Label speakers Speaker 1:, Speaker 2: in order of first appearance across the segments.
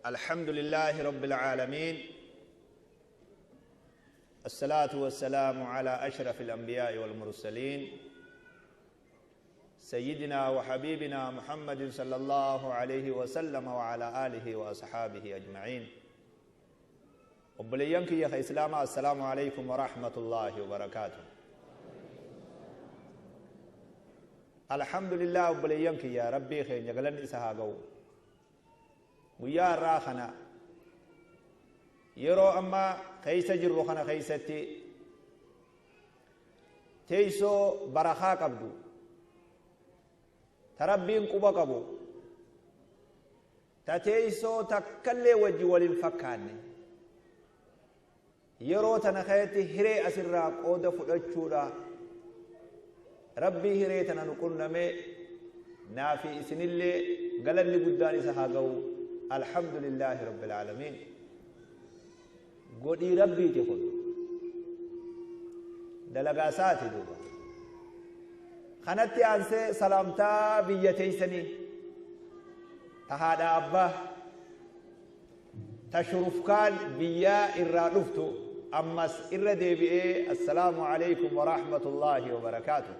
Speaker 1: الحمد لله رب العالمين، الصلاة والسلام على أشرف الأنبياء والمرسلين، سيدنا وحبيبنا محمد صلى الله عليه وسلم وعلى آله وأصحابه أجمعين. وبلينك يا إسلام، السلام عليكم ورحمة الله وبركاته. الحمد لله وبلينك يا ربي خير يقلن إسحاقو ويا راخنا يرو أما خيس جرو خنا خيستي تيسو برخا قبدو تربين قبا قبو تتيسو تكلي وجي وللفكاني يرو تنخيتي هري أسرا قودة فلتشورا ربي هري تنقلنا نافي إسن اللي قال اللي قداني سحاقو. الحمد لله رب العالمين. قولي ربي تخذ دلقاساتي دوبا خنتي أنسي سلامتا بيتيسني تهادا أبا تشرفكان بيا إرى رفتو أمس إرى ديبئي. السلام عليكم ورحمة الله وبركاته.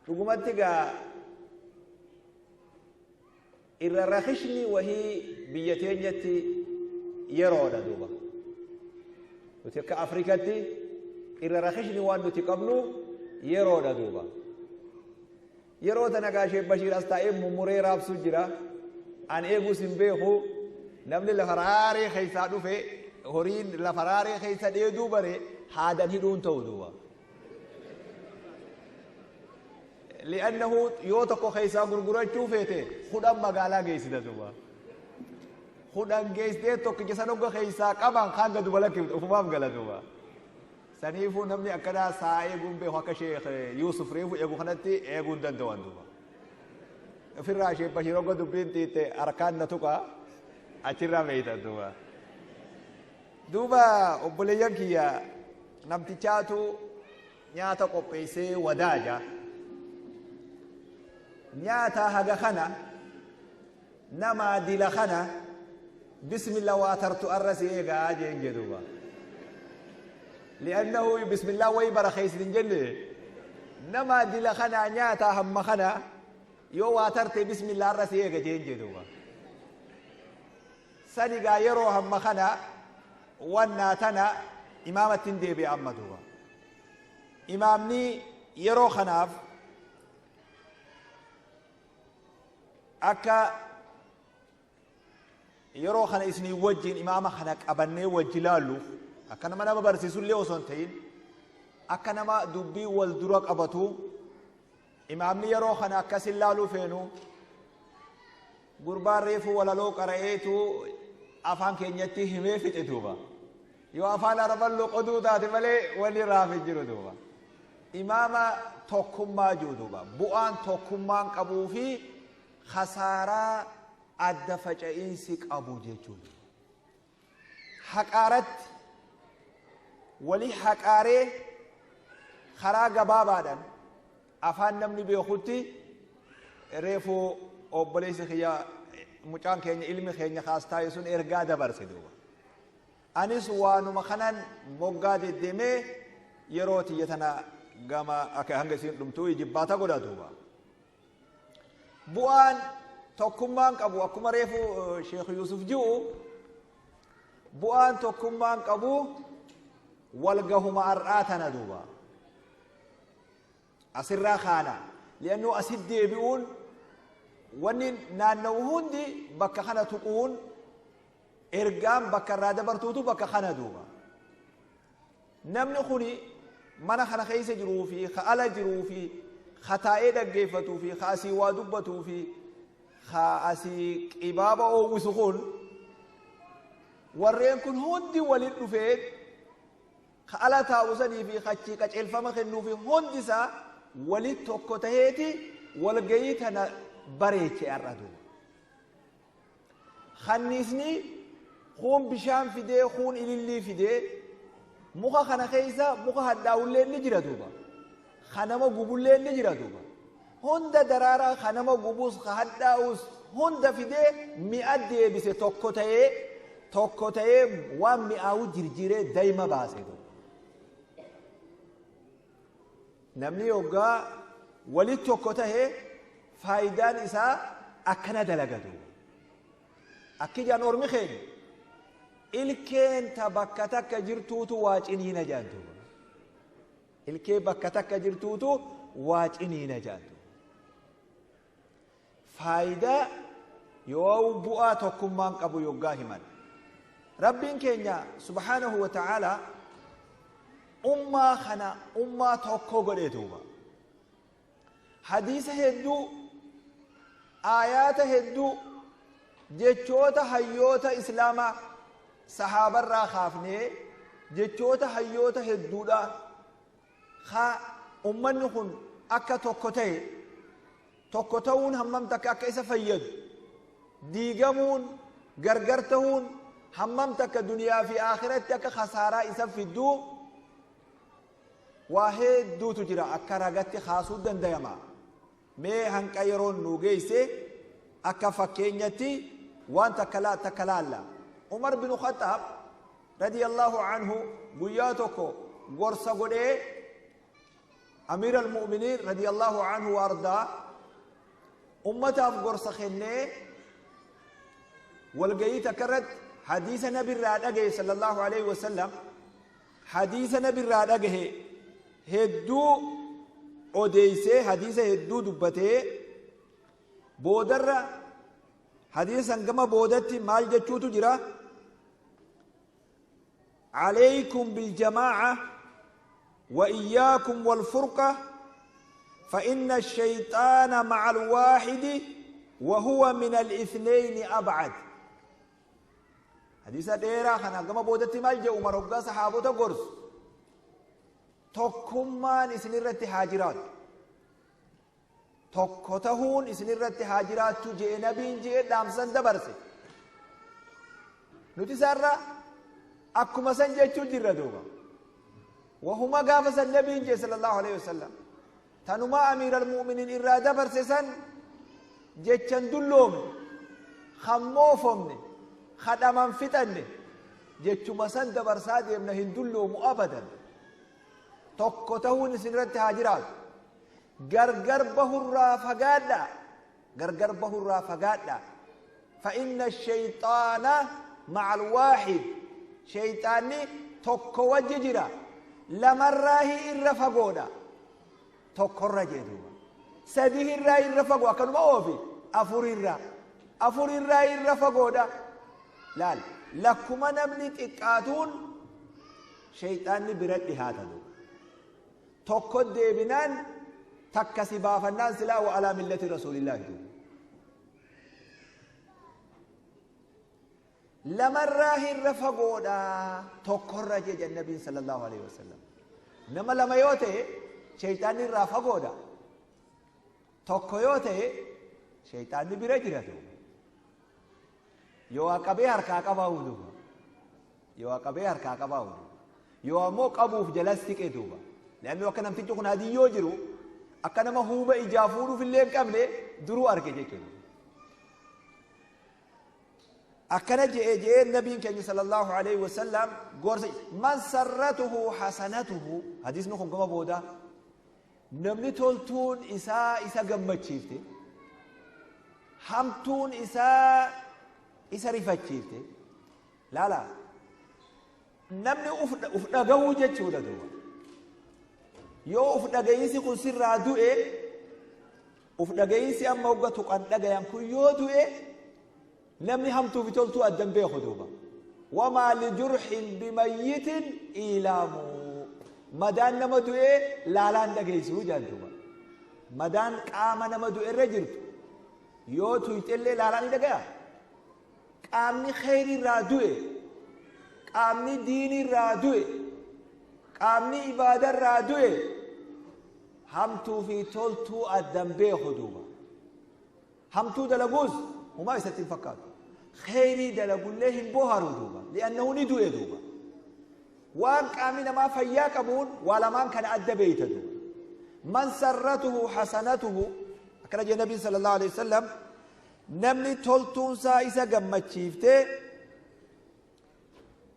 Speaker 1: رقمتك إرى رخشني وهي بيتين يتي يرونا دوبا وتلك أفريقيا إرى رخشني وان تقبلو يرونا دوبا يرونا نقاشي بشير أستائم مموري راب سجرا أن إيغو سنبيخو نمني لفراري خيسا دوفي هورين لفراري خيسا دي دوبري هذا هدون تو دوبا لأنه يوتكو خيسا غرغرة شوفيته خدام مغالا جيسي دوبا خدام جيسي توك جسانوغ خيسا كمان خانغ دوبا لكي أفمام غلا دوبا سنيفو نمني أكدا سايغون بي هكا شيخ يوسف ريفو إيغو خنتي إيغون دندوان دوبا في الراشي بشيروغ دوبين تيتي أركان نتوكا أچرا ميتا دوبا دوبا أبوليان نمتي نياتا قبيسي وداجا نياتا هغا خنا نما ديلا خنا بسم الله واترت الرسي إيغا أجين جدوبا لأنه بسم الله ويبرا خيس دنجل نما ديلا خنا نياتا هم خنا يو واترت بسم الله الرسي إيغا جين جدوبا سنقا يرو هم خنا وناتنا إمامة ديبي أما دوبا إمامني يرو خناف أكا يرو خنا إسني وجين إمامة خناك أبني وجلالو أكا نما نما برسيسو اللي وصنتين أكا نما دبي والدرك أبتو إمامني يرو خنا كسلالو فينو قربان ريفو ولا لو قرأيتو أفان كينيتي همي فتتوبا يو أفان أربان لو قدو تاتي ملي ولي رافي جرو دوبا إمامة توكما جو دوبا بؤان توكما قبو في خسارة أدى فجأينسك أبو جيجون حقارت ولي حقاري خراغ بابا أفان نمني بيخوتي ريفو أبليس خيا مچان كين علمي خيا خاص تايسون إرقا دبر سيدوبا أنيس وانو مخنان مقاد الدمي يروتي يتنا غاما أكا هنگسين لمتوي جباتا قدا دوبا بوان توكمان قبو أكما ريفو شيخ يوسف جو بوان توكمان قبو والقهما أرآتنا دوبا أسرا خانا لأنه أسد بيقول ونين نانو هندي بكا خانا تقول إرقام بكا رادة برتوتو بكا خانا دوبا نمني خوني منا خانا خيس جروفي خالا جروفي خطائي دقيفتو في خاسي وادبتو في خاسي إبابة أو وسخون ورين كن هندي ولد فيت خالا تاوسني في خاتشي كاتش الفما خنو في هندي سا ولد توكوتهيتي والجيت أنا بريتي أردو خنيسني خون بشام في دي خون إلي في دي مخا خنا خيسا مخا هداولين نجرا دوبا خنما قبولين نجرا دوبا Hunda daraaraa ka nama gubus ka hadhaa'us hunda fidee mi'a deebise tokko ta'ee tokko ta'ee waan mi'aawu jirjiree dayma baase. Namni yoggaa walitti tokko ta'ee faayidaan isaa akkana dalagatu. Akki jaan ormi keenya ilkeen ta bakka takka jirtuutu waa ciniina jaantu. Ilkee bakka takka jirtuutu waa ciniina jaantu. Faayidaa yoo bu'aa tokkummaan qabu yoggaa himan. Rabbiin keenya subhaanahu wa ta'aalaa ummaa kana ummaa tokko godhee duuba. Hadiisa hedduu, aayaata hedduu, jechoota hayyoota islaamaa sahaabarraa kaafnee jechoota hayyoota hedduudha ka ummanni kun akka tokko ta'e, tokko ta'uun hammam takka akka isa fayyadu, diigamuun gargar ta'uun hammam takka duniyaa fi akhiratti akka khasaaraa isa fidduu waa hedduutu jira akka ragatti kaasuu dandayama. Mee hanqa yeroon nu geeyse akka fakkeenyatti waan takka laalla. Umar bin Khattaab radiyallahu anhu guyyaa tokko gorsa godhee amiir al-mu'miniin radiyallahu anhu wa ardaa ummataaf gorsa kennee walgayii takka irratti hadiisa nabirraa dhagaye sallallahu alaihi wasallam, hadiisa nabirraa dhagahe hedduu odeysee hadiisa hedduu dubbatee boodarra hadiisa san gama boodatti maal jechuutu jira? عليكم بالجماعة وإياكم والفرقة فإن الشيطان مع الواحد وهو من الاثنين أبعد. حديث ديرا خنا كما بودتي مال جاء عمر وقا صحابته غرس tokkummaan isinirratti haa jiraatu, tokko tahuun isinirratti haa jiraattu jee nabiin jee dhaamsan dabarse. Nuti isarra akkuma san jechuu jirra duuba. Wahuma gaafa san nabiin jee sallallahu alaihi wasallam tanuma amiir almu'miniin irraa dabarse san jechan dulloomne, hammoofomne, kadhaman fixanne, jechuma san dabarsaa deemna, hin dulloomu abadan. Tokko tahuun isinirratti haa jiraatu, gargar bahurraa fagaadha, gargar bahurraa fagaadha. فإن الشيطان مع الواحد، شيطاني tokko wajji jira, lamarraa irra fagoodha tokkorra jee duuba. Sadi irraa irra fagoo akkanuma oofi, afurirraa afurirraa irra fagoodha. Laal, lakkuma namni xiqqaatuun shayxaanni bira dhihaata duuba. Tokko deebinaan takka si baafannaan silaa wa alaa millati rasuulillaahi duuba. Lamarraa irra fagoodha tokkorra jee nabiin sallallahu alaihi wasallam. Nama lama yoo ta'e shayxaanni irraa fagoodha, tokko yoo ta'e shayxaanni bira jira duuba. Yoo qabee harkaa qabaa duuba, yoo qabee harkaa qabaa duuba, yoo ammoo qabuuf jalas siqe duuba. Leannu akka namtichi kun hadiyyoo jiru akka nama huuba ijaa fuudhuuf illee hin qabne duruu arge jechuudha. Akkana je'e je'ee nabiin keenya sallallahu alaihi wasallam gorsa. Man sarratuhu hasanatuhu, hadiisni kun gama booda, namni toltuun isaa isa gammachiifte, hamtuun isaa isa rifachiifte. Laala, namni uf dhagahuu jechuudha duuba. Yoo uf dhagahiinsi kun sirraa du'e, uf dhagahiinsi amma hogga tuqan dhagayan kun yoo du'e, namni hamtuu fi toltuu addan beeku duuba. Wamaa lijurhin bimayyitin iilaamu, madaan nama du'e laalaan dhageessuu jaan duuba. Madaan qaama nama du'e irra jirtu yoo tuyxellee laalaa ni dhagaya. Qaamni kheyri irraa du'e, qaamni diini irraa du'e, qaamni ibaada irraa du'e hamtuu fi toltuu addan beeku duuba. Hamtuu dalaguus humaa isatti hin fakkaatu, kheyrii dalagullee hin boharu duuba, li'annahu ni du'e duuba. Waan qaamni namaa fayyaa qabuun waa lamaan kana adda beeyta duuba. Man sarratuhu hasanatuhu, Akkana jee Nabiin sallallahu alaihi wasallam, namni toltuunsaa isa gammachiiftee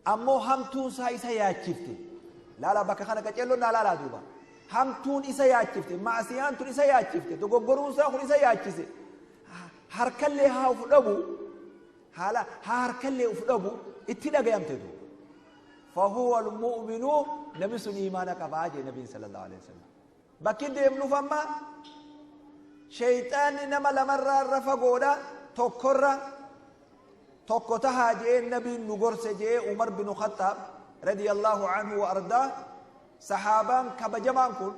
Speaker 1: ammoo hamtuunsaa isa yaachifte. Laala bakka kana qaceelloon naa laalaa duuba. Hamtuun isa yaachifte, ma'asiyaan tun isa yaachifte, dogoggoruunsaa kun isa yaachise. Harkallee haa uf dhabu, haala haa harkallee uf dhabu itti dhagayamte duuba. Fahuwa almu'minu, namni sun iimaana qabaa jee Nabiin sallallahu alaihi wasallam. Bakki deemnuuf amma sheyxaanni nama lamarraa irra fagoodha, tokkorra tokko tahaa jee Nabiin nu gorse jee Umar bin Khattaab radiyallahu anhu wa ardaa. Sahaabaan kabajamaan kun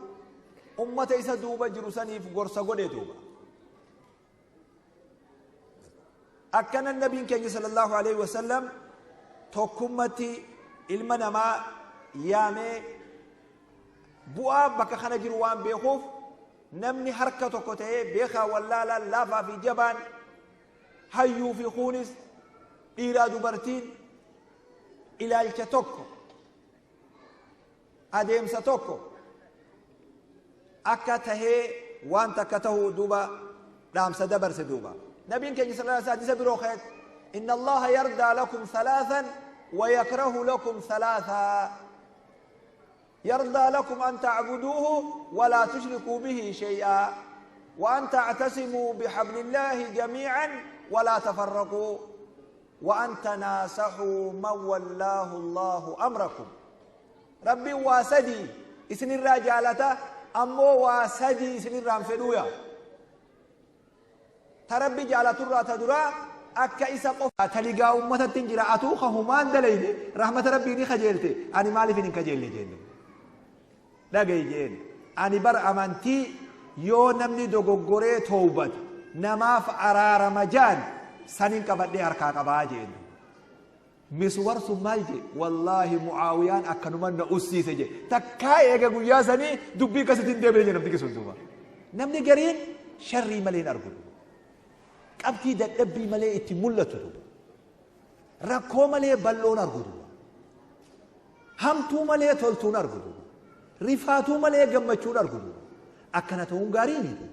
Speaker 1: ummata isa duuba jiru saniif gorsa godhe duuba. Akkana Nabiin keenya sallallahu alaihi wasallam tokkummatti ilma namaa yaamee bu'aa bakka kana jiru waan beekuuf, namni harka tokko ta'ee, beekaa wallaalaan, laafaa fi jabaan, hayyuu fi kuunis, dhiiraa dubartiin, ilaalcha tokko, adeemsa tokko akka tahee waan takka tahuu duuba dhaamsa dabarse duuba. Nabiin keenya sallallahu alaihi wasallam hadiisa biroo keessatti, inna Allaha yardaa lakum thalathan wa yakrahu lakum thalatha, yardaa lakum an ta'buduuhu wa laa tushrikuu bihi shay'a, wa an ta'tasimuu bihablillahi jamii'an wa laa tafarraquu, wa an tanaasahuu man wallaahu Allahu amrakum. Rabbiin waa sadii isinirraa jaalata, ammoo waa sadii isinirraa hin fedhuuya. Ta Rabbi jaalaturraa ta duraa akka isa qofa taligaa ummatatti hin jira, atuu ka humaan dalayne rahmata Rabbii ni kajeelte, ani maaliif hin kajeelle jeen. Dhagayi jeen, ani bar amantii yoo namni dogoggoree toowbate namaaf araarama jaan sanin qabadhee harkaa qabaa jeen. Miswar sun maal jee? Wallaahi Mu'aawiyaan akkanuman na ussiise jee. Takkaa eega guyyaa sanii dubbii akkasitti hin deebine jee namtichi sun duuba. Namni gariin sharrii malee hin argu duuba. Qabxii dadhabbii malee itti mul'atu duuba. Rakkoo malee bal'oon argu duuba. Hamtuu malee toltuun argu duuba. Rifaatuu malee gammachuun argu duuba. Akkana ta'uun gaarii miti.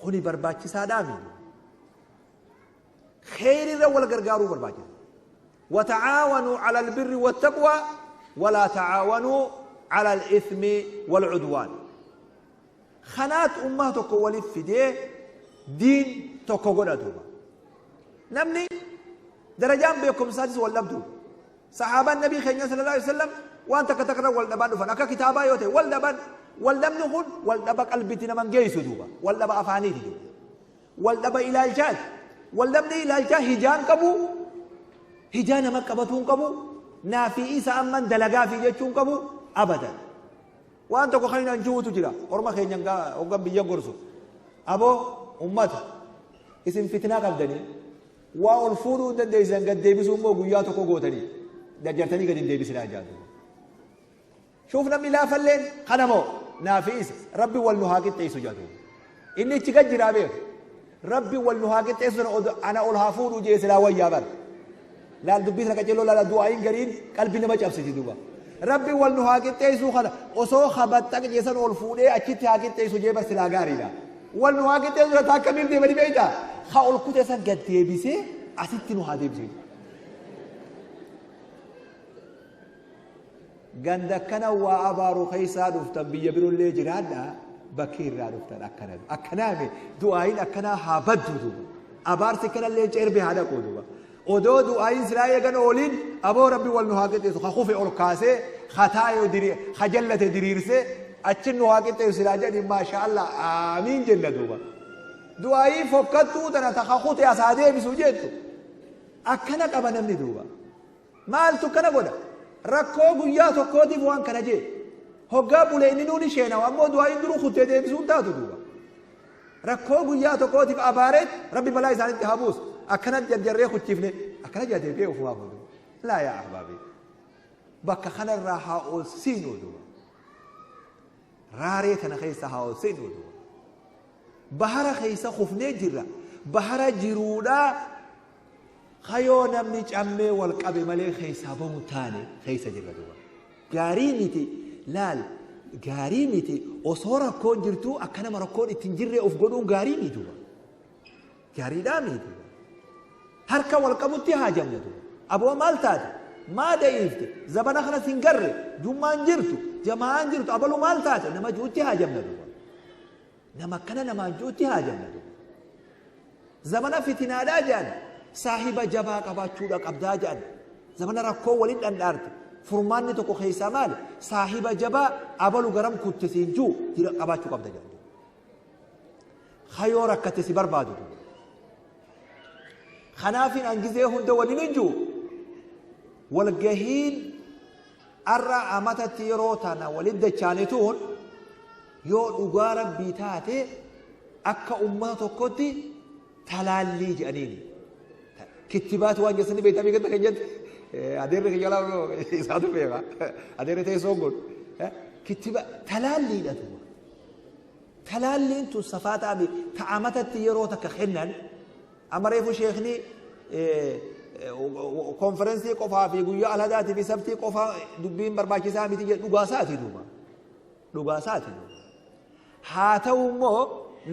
Speaker 1: Kuni barbaachisaadhaa miti. Kheyrirra wal gargaaruu barbaachisa. Wata'aawanuu ala albirri wattaqwaa walaa ta'aawanuu ala al-ithmi wal-udwaan. Kanaat ummaa tokko waliif fidee diin tokko godha duuba. Namni darajaan beekumsaatis wal dhabdu. Sahaabaan Nabii keenya sallallahu alaihi wasallam waan takka takka irra wal dhabaa dhufan. Akka kitaabaa yoo ta'e wal dhaban. Wal dhabni kun wal dhaba qalbiitti naman geessu duuba. Wal dhaba afaaniiti duuba. Wal dhaba ilaalchaati. Wal dhabni ilaalchaa hijaan qabu, hijaa nama qabatuu hin qabu, naa fi isa amman dalagaa fi jechuu hin qabu abadan. Waan tokko kan hin anjuutu jira. Orma keenya hoggan biyya gorsu. Aboo ummata isin fitnaa qabdanii waa ol fuudhuu hin dandeessan, gad deebisuu immoo guyyaa tokko gootanii jarjartanii gad hin deebisinaa jaatu. Shuuf, namni laafalleen kana moo naa fi isa Rabbi wal nu haa qixxeessu jedhu. Inni ichi gad jiraa beeku. Rabbi wal nu haa qixxeessu sana ana ol haa fuudhuu jee silaa wayyaa bara. Laal dubbii sana qaceeloo laala, du'aayin gariin qalbii nama cabsiti duuba. Rabbi wal nu haa qixxeessuu kana osoo habaxxaq jeesan ol fuudhee achitti haa qixxeessu jee bar silaa gaariidha. Wal nu haa qixxeessu sana akkamiin deemanii beektaa? Ha ol kutee san gad deebisee asitti nu haa deebisu. Ganda akkana waa abaaru keessaa dhuftan, biyya birollee jiraadha, bakki irraa dhuftan akkana akkanaame du'aayin akkanaa haa baddu duuba. Abaarsi kanallee cerbe haa dhaqu duuba. Odoo du'aayin silaa eegan ooliin, aboo Rabbi wal nu haa qixxeessu, ka kufe ol kaasee, ka taa'e diri, ka jallate diriirsee achin nu haa qixxeessu silaa jedhani, maasha Allah, aamiin jenna duuba. Du'aayii fokkattuu tana ta ka kute as haa deebisu jettu akkana qaba namni duuba. Maaltu kana godha? Rakkoo guyyaa tokkootiif waan kana jee. Hoggaa bule inni nuuni sheenawa, ammoo du'aayin duruu kuttee deebisuun taatu duuba. Rakkoo guyyaa tokkootiif abaareet Rabbi balaa isaanitti haa buusu. Akkana jarjarree kuchifne akkana jaa deebi'ee ofumaa fuudhu. Laa yaa ahbaabi. Bakka kanarraa haa ol siinuu duuba. Raaree tana keessa haa ol seenuu duuba. Bahara keessa kufnee jirra. Bahara jiruudhaa kayoo namni cammee wal qabe malee keessaa bahu taane keessa jirra duuba. Gaarii miti laal. Gaarii miti osoo rakkoon jirtuu akka nama rakkoon ittiin jirree of godhuun gaarii miti. Gaariidhaa miti. Harka wal qabutti haajamne duuba. Aboo maal taate? Maa da'iifte? Zabana kanas hin garre, jummaan jirtu, jamaa'aan jirtu, abalu maal taate? Nama juutti haajamne duuba. Nama akkana namaan juutti haajamne duuba. Zabana fitinaadhaa jedhan saahiba jabaa qabaachuudha qabdaa jedhan. Zabana rakkoo waliin dhandhaarte. Furmaanni tokko keessaa maali? Saahiba jabaa abalu garam kutte siin juu jira qabaachuu qabda jedhan. Hayoo rakkate si barbaadu. Kanaafin hangizee hunda waliin hin jiru. Walgahiin arra amatatti yeroo tana waliin dachaanituun yoo dhugaa rabbii taate akka ummata tokkotti talaallii jedhaniini. Kittibaatu waan jettanii beektamii ganda kan jette adeerri kiyya laa isaatu beeka adeerri teessoon kun kittiba talaalliidha tuba. Talaalliin tun safaa ta'ame ta'amatatti yeroo takka kennan amma reefu sheekni konferensii qofaa fi guyyaa alhadaatii fi sabtii qofaa dubbiin barbaachisaa miti jedhu dhugaasaati duuba. Dhugaasaati duuba. Haa ta'u immoo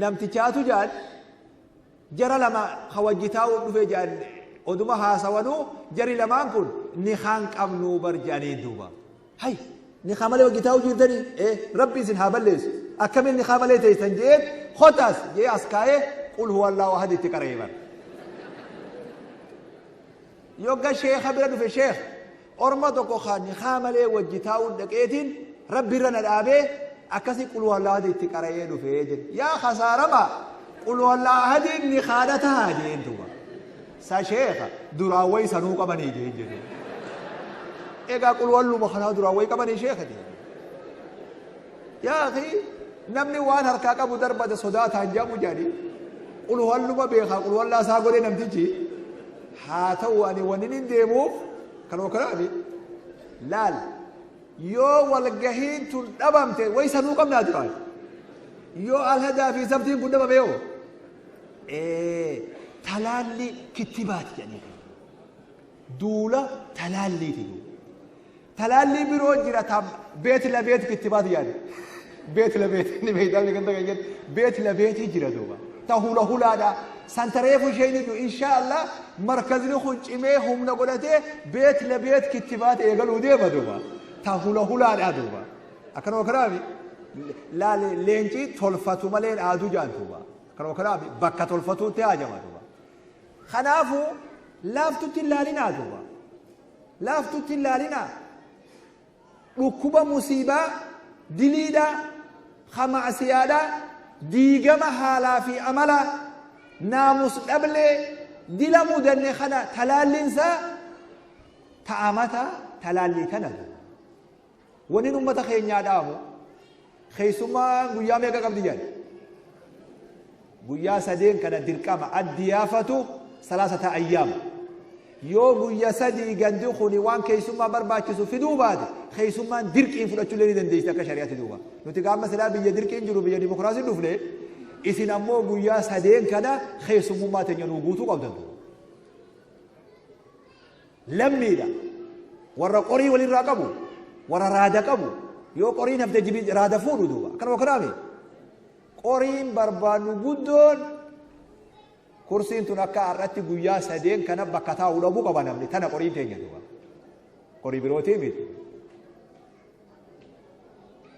Speaker 1: namtichaatu jaan jara lama ka wajji taa'uun dhufe jaan oduma haasawanuu jari lamaan kun ni kaan qabnuu bar jedhaniin duuba. Hay ni kaa malee wajji taa'uu jirtanii rabbi isin haa balleessu akkamiin ni kaa malee teessan jeen kotaas jee as kaa'ee qul huwa allahu ahad itti qara'ee bar. Yogga sheekha bira dhufe sheekh orma tokko kan ni kaa malee wajji taa'uun dhaqeetiin rabbi irra na dhaabee akkasi qul huwa allahu ahad itti qara'ee dhufee jedhe. Yaa khasaarama qul huwa allahu ahadiin ni kaadha tahaa jeen duuba. Sa sheekha duraan wayi sanuu qabanii jeen jedhu. Egaa qul walluma kanaa duraan wayi qabanii sheekha jeen. Yaa akhi namni waan harkaa qabu darbate sodaataan jedhamu jedhanii qul walluma beekaa qul wallaa isaa godhee namtichi haa ta'u ani wanni hin deemuuf kanuma kanaafi laal yoo walgahiin tun dhabamte wayi sanuu qabnaa duraan yoo alhadaa fi sabtiin kun dhabame yoo talaalli kittibaati jedhanii duula talaalliiti. Talaalli biroo jira tam beet la beet kittibaati jedhani. Beet la beet ni beektamni kan ta'e jedhu beet la beetii jira duuba. Ta hula hulaadha. Santareefu isheen iyyuu insha Allah markazni kun cimee humna godhatee beet la beet kittibaati eegaluu deema duuba. Ta hula hulaadha duuba. Akkanuma kanaafi laale leenci tolfatu malee aaduu jaan duuba. Akkanuma kanaafi bakka tolfatuutti haajama duuba. Kanaafuu laaftutti hin laalinaa duuba. Laaftutti hin laalinaa. Dhukkuba musiibaa diliidhaa ka macsiyaadhaa diigama haalaa fi amala naamus dhablee dila mudanne kana talaalliinsaa ta'amata talaallii tana duuba. Wanni ummata keenyaa dhaamu keessummaan guyyaa meeqa qabdi jedhan? Guyyaa sadeen kana dirqama addiyaafatu 3 ayyaam. Yoo guyya sadii gandi kuni waan keessummaa barbaachisu fiduu baate keessummaan dirqiin fudhachuu illee ni dandeessi akka shari'aatti duuba. Nuti gaama silaa biyya dirqiin jiru biyya dimokiraasii dhufne isin ammoo guyyaa sadeen kana keessummummaa teenya nuu guutuu qabdan duuba. Lammiidha. Warra qorii walirraa qabu, warra raada qabu, yoo qoriin hafte jibi raada fuudhu duuba. Akkanuma kanaami. Qoriin barbaannu guddoon kursiin tun akka har'atti guyyaa sadeen kana bakka taa'uu dhabuu qaba namni tana qoriin teenya duuba. Qorii birootii miti.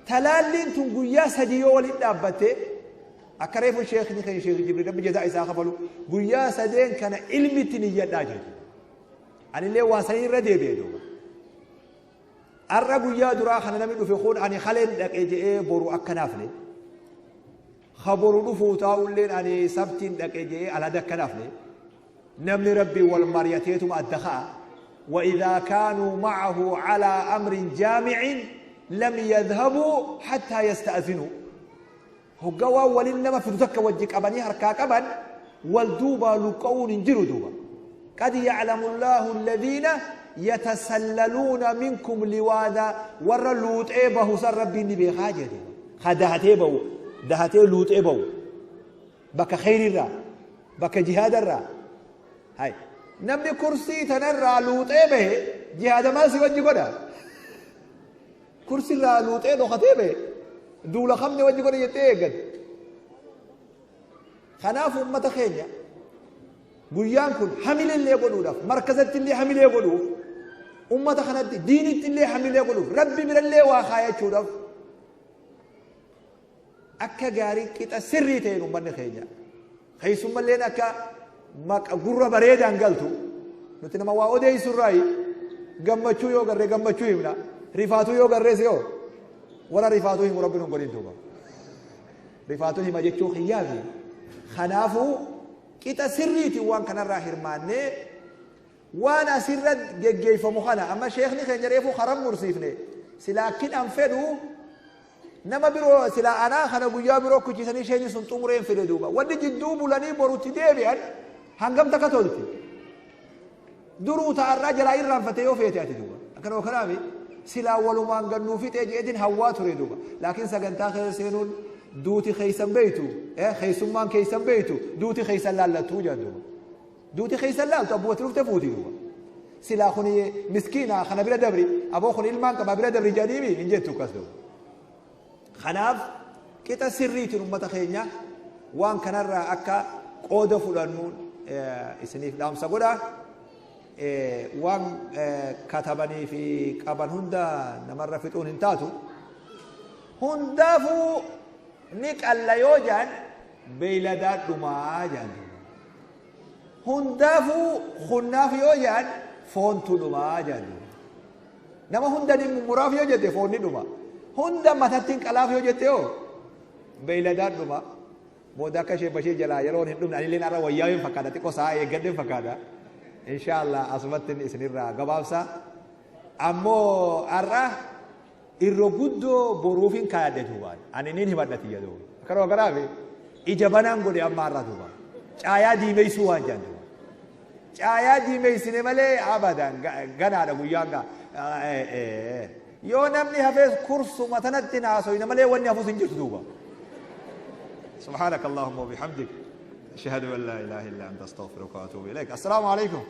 Speaker 1: Talaalliin tun guyyaa sadii yoo waliin dhaabbatte akka reefu sheekni keenya Sheekh Jibriil Rabbi jazaa isaa kafalu guyyaa sadeen kana ilmi itti niyyadhaa jedhu. Anillee waan sanii irra deebi'e duuba. Har'a guyyaa duraa kana namni dhufe kun ani kaleen dhaqe je'ee boru akkanaafne. Ka boru dhufuu taa'ulleen ani sabtiin dhaqe je'ee alhada akkanaafne. Namni Rabbii wal mari'ateetuma adda ka'a. وإذا كانوا معه على أمر جامع لم يذهبوا حتى يستأذنوا. هقوا ولنما في تك وجهك أبني هركا قبن والدوبا لقون جرو دوبا. قد يعلم الله الذين يتسللون منكم لواذا ور لوط إبه سر ربي نبي خاجة دوبا. خدهتي بو دهتي لوط إبه بك خير الرا بك جهاد الرا هاي namni kursii tanarraa luuxee bahe jihaada maal si wajji godha? Kursirraa luuxee dhokatee bahe Duula kamni wajji godhe jettee eeggatte. Kanaaf uummata keenya guyyaan kun hamileellee godhuudhaaf, markazatti illee hamilee godhuuf, uummata kanatti diinitti illee hamilee godhuuf, Rabbi birallee waa kaayachuudhaaf akka gaarii qixa sirrii ta'een uummanni keenya keessummalleen akka maqa gurra bareedaan galtu. Nuti nama waa odeessurraayi. Gammachuu yoo garree gammachuu himna, rifaatuu yoo garrees yoo warra rifaatuu himu Rabbi nun godhin duuba. Rifaatuu hima jechuu kiyyaafi. Kanaafuu qixa sirriitiin waan kanarraa hirmaannee, waan asirra geggeeffamu kana amma sheekni keenya reefuu karan mursiifne. Silaa akkin an fedhu nama biroo silaa anaa kana guyyaa biroo kuchiisanii sheekni sun xumureen fedhe duuba. Wanni jidduu bulanii borutti deebi'an hangam takka tolti? Duruu ta'arraa jalaa irraanfate yoo feete ati duuba. Akkana kanaami silaa walumaan gannuu fixee jeetiin hawwaa ture duuba. Laakiin sagantaa keessa seenuun duuti keeysan beeytu, keessummaan keeysan beeytu, duuti keeysan laallattuu jedhan duuba. Duuti keeysan laaltu abbootii dhufte fuuti duuba. Silaa kuni miskiina kana bira dabri, aboo kun ilmaan qaba bira dabri jedhaniimi hin jettu akkas duuba. Kanaaf qixa sirriitiin uummata keenya waan kanarraa akka qooda fudhannuun isiniif dhaamsa godha. Waan katabanii fi qaban hunda namarra fixuun hin taatu. Hundaafuu ni qalla yoo jedhan beeyladaa dhumaa jedhan. Hundaafuu hunnaaf yoo jedhan foontu dhumaa jedhan. Nama hunda ni mummuraaf yoo jette foonni dhuma. Hunda matatti hin qalaaf yoo jette yoo beeyladaan dhuma. Booda akka ishee bashee jalaa yeroon hin dhumne anillee har'a wayyaa hin fakkaata, xiqqoo sa'a eeggadhe hin fakkaata. Inshaallah asumatti isinirraa gabaabsa. Ammoo har'a irra guddoo boruuf hin kaayadhe duuba. Ani nin himadha tiyya duuba. Akkanuma kanaafi ija banaan godhe amma har'a duuba. Caayaa diimeessuu waan jedhan duuba. Caayaa diimeessine malee abadan ganaadha guyyaan gaa. Yoo namni hafees kursuma tanatti naasoyna malee wanni hafus hin jirtu duuba. سبحانك اللهم وبحمدك، أشهد أن لا إله إلا أنت، أستغفرك وأتوب إليك. السلام عليكم.